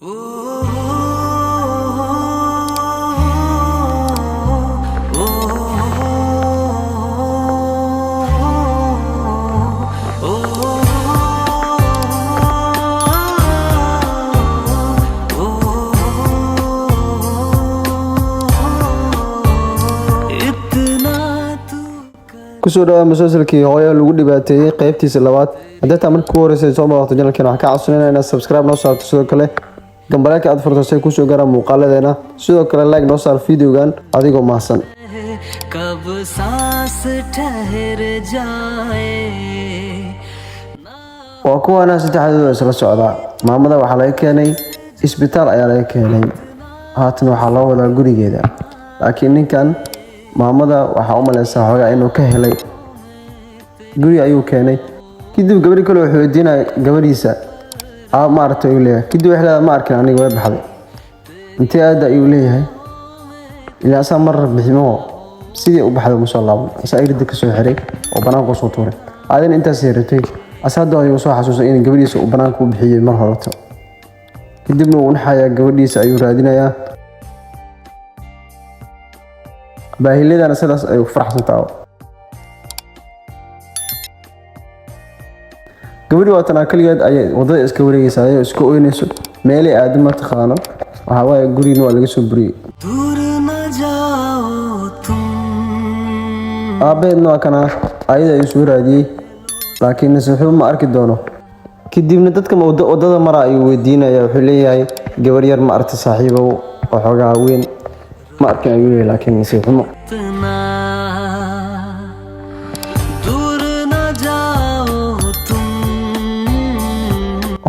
इतना तू Kusoo dhawaada musalsalkii Hooyo Lagu Dhibaateeyey, qeybtiisa labaad. Haddii taa markii kugu horeysay soo booqato channelkeena, waxaan ka codsanayna inaad subscribe noo saarto, sidoo kale gambaleelka aad furto si ay kusoo gaaraan muuqaaladeena. Sidoo kale like noo saar videogan adigoo mahadsan. कब सांस ठहर जाए। Waa kuwaana saddexdooda isla socdaa. Maamada waxaa laga keenay isbitaal ayaa laga keenay, haatan waxaa loo wadaa gurigeeda. Laakiin ninkan maamada waxaa u maleysaa xoogaa inuu ka helay, guri ayuu keenay. Kadib gabadhi kale wuxuu weydiinaya gabadhiisa, "Aa, ma aragtay?" ayuu leeyahay. Kadib waxay leedahay, "Ma arkin aniga, way baxday." "Intee aada?" ayuu leeyahay. Ilaa asaa mar biximo sidii u baxday uma soo laaban. Asaa irida kasoo xiray oo banaanka usoo tuuray. Aadina intaas rabtay asa hadda ayuu soo xasuustay in gabadhiisa uu banaanka u bixiyey mar horeto. Kadibna uu naxayaa, gabadhiisa ayuu raadinayaa. Baahiladana sidaas ayuu ku faraxsantaa. Gabadhi waa tanaa, kaligeed ayay wadada iska wareegaysaa, ayay iska oynayso, meelay aado ma taqaano. Waxaa waaye gurigina waa laga soo buriyey. दूर न जाओ तुम। Aabbaheedna waa kana, ayada ayuu soo raadiyey, laakiin nasiixumo ma arki doono. Kadibna dadka wadada mara ayuu weydiinaya. Wuxuu leeyahay, "Gabar yar ma aragta, saaxiibow, oo xoogaa weyn?" "Ma arkin," ayuu leeyahay, laakiin nasiixumo. इतना दूर न जाओ तुम।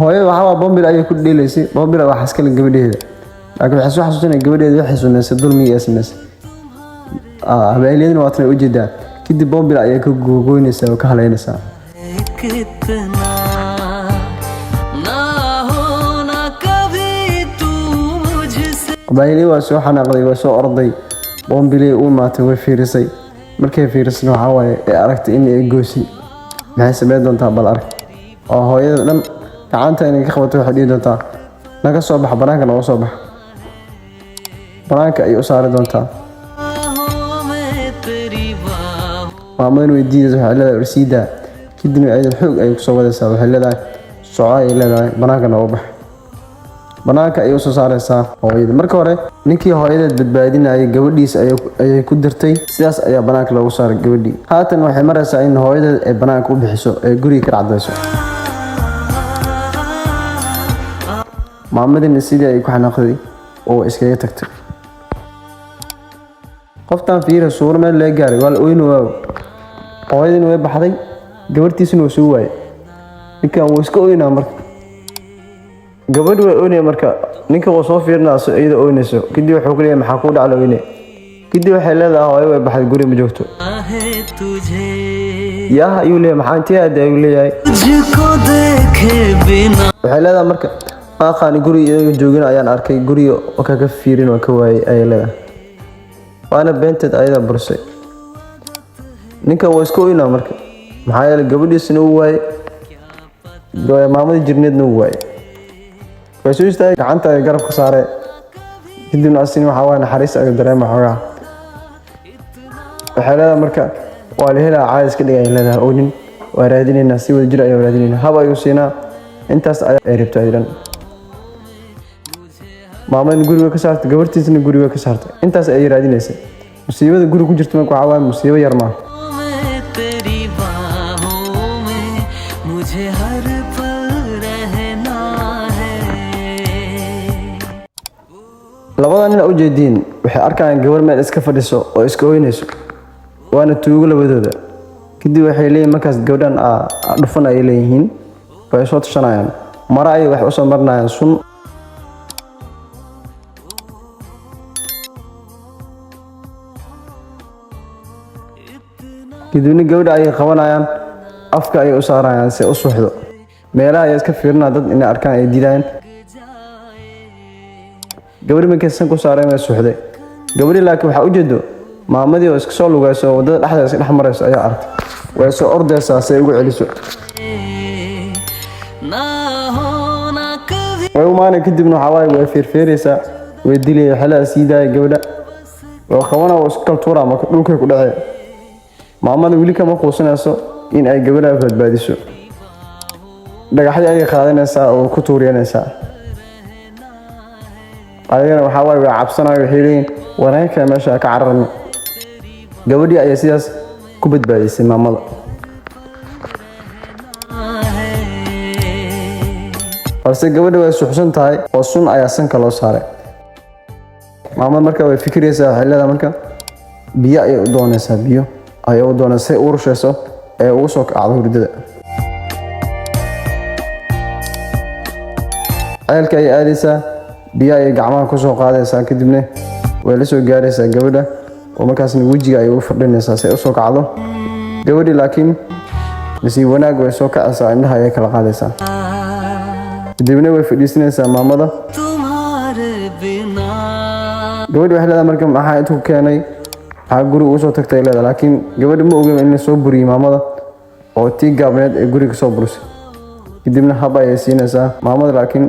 Hooyada waxaa waa bombil ayay ku dheelaysay. Bombila waxaa iskale gabadheeda, laakiin waxay soo xasuusanaya gabadheeda waxay samaysay, dulmigii ay samaysay. Habeeniyadina waatan ay ujeedaa. Kadib bombila ayay ka googoynaysaa oo ka haleynaysaa. कितना ना हो ना कभी तू मुझसे। Baahili waa soo xanaaqday, waa soo orday, bombilii u imaatay, way fiirisay. Markay fiirisna waxaa waaye ee aragtay in ay goosi. Maxay samayn doontaa? Bal arag oo hooyada dhan gacanta inay ka qabato. Waxay dhihi doontaa, "Naga soo bax, banaanka nooga soo bax." Banaanka ayay u saari doontaa. बाहों में तेरी बाहों Maamadan way diidaysa, waxay leedahay, "Warsiidaa." Kadibna ayada xoog ayay kusoo wadaysaa. Waxay leedahay, "Soco," ayay leedahay, "banaanka nooga bax." Banaanka ayay usoo saaraysaa hooyada. Marka hore ninkii hooyadeed badbaadinayay gabadhiisa ayay ku dirtay, sidaas ayaa banaanka loogu saaray gabadhii. Haatan waxay maraysaa in hooyadeed ay banaanka u bixiso ee guriga ka dhacdayso. Maamadina sidii ay ku xanaaqday oo iskaga tagtay. Qoftan fiira, suuro meel laga gaaray, waa la oyni waaw. Hooyadina way baxday, gabartiisina waa soo waayay. Ninkan wuu iska oynaa. Marka gabadhi way oynaya, marka ninka wuu soo fiirinaa iyada oynayso. Kadib wuxuu ku leeyahay, "Maxaa kuu dhacla oyne?" Kadib waxay leedahay, "Hooyo way baxday, guri ma joogto." है तुझे। "Yaah," ayuu leeyahay, "maxaa intee aaday?" ayuu leeyahay. तुझको देखे बिना। Waxay leedahay, "Marka maaqaani, guriga iyaga joogin ayaan arkay, guriga oo kaga fiirin waa ka waayay," ayay leedahay. Waana beenteed, ayadaa bursay. Ninka waa iska oynaa marka, maxaa yeelay gabadhiisina uu waayey, maamadii jirneedna uu waayey. Way soo istaagay, gacanta ay garabka saaree. Kadibna asina waxaa waaye naxariis ayuu dareema xoogaa. Waxay leedahay, "Marka waa la helaa, caadi iska dhig," ay leedahay. "Oonin, waa raadinaynaa, si wada jir ayaan raadinaynaa." Hab ayuu siinaa, intaas ayaa ay rabto ay dhan. Maamadina guriga ka saartay, gabartiisna guriga ka saartay, intaas ayay raadinaysay. Musiibada guriga ku jirta marka waxaa waaye musiibo yar maaha. में तेरी बाहों में मुझे हर पल रहना है। Labada nin ujeediin waxay arkayaan gabar meel iska fadhiso oo iska oynayso, waana tuugo labadooda. Kadib waxay leeyihin markaas, gabadhan aa dhufan ayay leeyihiin. Way soo tashanayaan, mara ayay wax usoo marinayaan sun. Kadibna gabadha ayay qabanayaan, afka ayay u saarayaan si ay u suuxdo. Meelaha ayaa iska fiirinaya, dad inay arkaan ay diidayaan. Gabadhi markay san ku saareen, way suuxday gabadhi. Laakiin waxaa ujeedo maamadii oo iska soo lugayso oo waddada dhexdeeda iska dhex marayso ayaa aragtay. Way soo ordaysaa si ay ugu celiso. ना हो ना कभी। Way umaanay. Kadibna waxaa waaye way feerfeeraysaa, way dilaya, xelaha sii daaya gabadha oo qabana, waa isku kala tuuraa. Marka dhulkay ku dhacee, maamada weli kama quusanayso in ay gabadha badbaadiso. Dhagaxdii ayay qaadanaysaa oo ku tuuriyanaysaa. Ayagana waxaa waaye way cabsanayo, waxay leeyihin wanaagka meesha ka cararna. Gabadhii ayaa sidaas ku badbaadisay maamada. है। Balse gabadha way suxsan tahay oo sun ayaa sanka loo saaray. Maamada marka way fikiraysaa xillada, marka biyo ayay u doonaysaa, biyo ayay u doonaysaa si ay u rushayso ee ugu soo kacdo hurdada. Ceelka ayay aadaysaa, biyo ayay gacmaha kusoo qaadaysaa, kadibna way la soo gaaraysaa gabadha oo markaasna wejiga ayay u fadhinaysaa si ay usoo kacdo gabadhii. Laakiin nasiib wanaag way soo kacaysaa, indhaha ayay kala qaadaysaa, kadibna way fadhiisanaysaa maamada. तुम्हारे बिना। Gabadhi waxay leedahay, marka maxaa intu ku keenay? Maxaa guriga ugu soo tagtay, leedahay. Laakiin gabadhi ma ogeyn in la soo buriyey maamada oo tii gaabneed ee guriga soo burisay. Kadibna hab ayay siinaysaa maamada, laakiin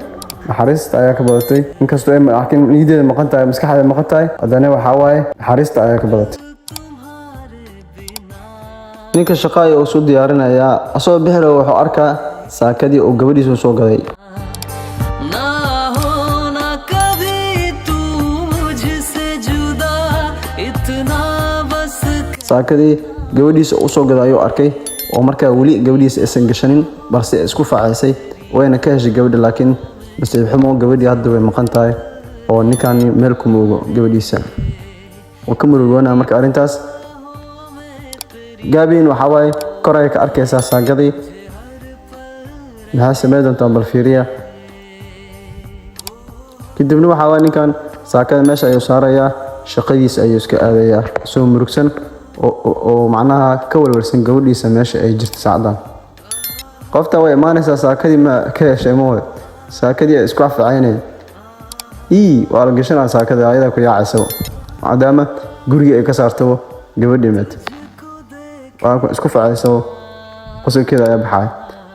naxariista ayaa ka badatay. Inkastoo ay laakiin niyadeeda maqan tahay, maskaxdeeda maqan tahay, haddana waxaa waaye naxariista ayaa ka badatay. Ninka shaqo ayaa uu soo diyaarinayaa, asagoo bixira wuxuu arkaa saakadii uu gabadhiisa soo gaday. ना होना कभी तू मुझसे जुदा, इतना बस। Saakadii gabadhiisa usoo gaday ayuu arkay oo markaa weli gabadhiisa aysan gashanin, balse isku facaysay, wayna ka heshay gabadha. Laakiin nasiib xumo, gabadhii hadda way maqan tahay oo ninkaani meel kuma ogo gabadhiisa. Wuu ka murugoonaa marka arrintaas. Gaabin waxaa waaye kor ay ka arkaysaa saakadii. Maxaa sameyn doontaa? Bal fiiriya. Kadibna waxaa waaye ninkan saakada meesha ayuu saarayaa, shaqadiisa ayuu iska aadayaa, isagoo murugsan oo macnaha ka walwalsan gabadhiisa meesha ay jirto saacaddan. Qofta way imaanaysaa, saakadii ma ka heshay ma way saakadii ay isku afacaynaya ii waa la gashanaa saakada, ayadaa ku yaacaysa, maadaama guriga ay ka saartabo gabadhii meet waa ku isku facaysabo, qosolkeeda ayaa baxaya.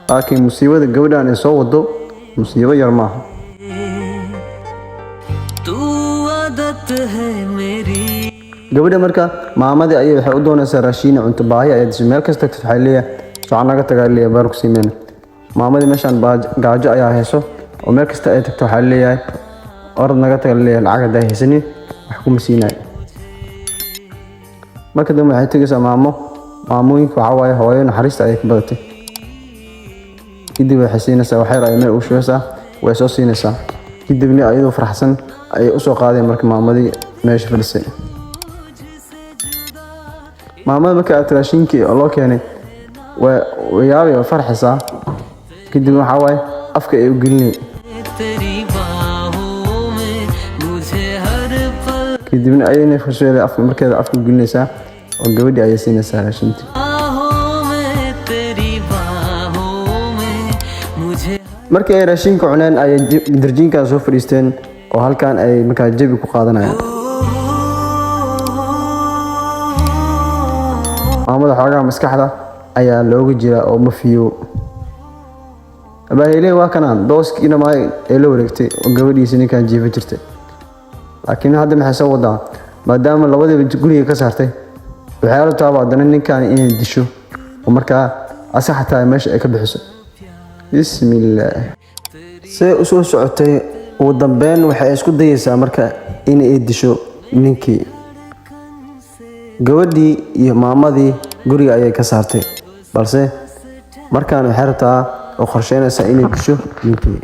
Laakiin musiibada gabadhan ay soo wado musiibo yar maaha. तू आदत है मेरी। Gabadha marka maamadii ayay waxay u doonaysaa raashiin, cunto. Baahi ayaa dishay. Meel kasta tagto waxay leeyahay soco naga tagaa, leeyahay baar ku siimeyna. Maamadii meeshaan gaajo ayaa hayso oo meel kasta ay tagto waxaa leeyahay orod naga taga, leeyahay lacag haddaa haysanin wax kuma siinayo. Marka dambe waxay tegaysaa maamo. Maamooyinka waxaa waaye hooyo naxariista ayay ka badatay. Kadib waxay siinaysaa waxyar, ay meel ugu shubeysaa, way soo siinaysaa. Kadibna ayadoo faraxsan ayay usoo qaadeen marka maamadii meesha fadhisay. Maamada marka aad raashinkii oo loo keenay way yaabay, way farxaysaa. Kadib waxaa waaye afka ay u gelinay. तेरी बाहों में मुझे हर पल Kadibna ayayna khusheeday afka markeeda afka u gelinaysaa oo gabadhii ayay siinaysaa raashintii. बाहों में, तेरी बाहों में मुझे Markii ay raashinka cuneen ayay darjiinkan soo fadhiisteen oo halkan ay markaa jabi ku qaadanayaan. Maamada xoogaha maskaxda ayaa looga jiraa oo ma fiyo. Abaahile waa kanaan dooskiina maay ee la wareegtay oo gabadhiisa ninkan jiifa jirtay. Laakiin hadda maxay soo wadaa? Maadaama labadiiba guriga ka saartay, waxay rabtaaba haddana ninkan inay disho oo markaa asa xataa meesha ay ka bixiso. Bismillaah. See usoo socotay, ugu dambeyn waxay isku dayeysaa marka inay disho ninkii. Gabadhii iyo maamadii guriga ayay ka saartay, balse markaan waxay rabtaa oo qorsheynaysaa inay disho ninkii.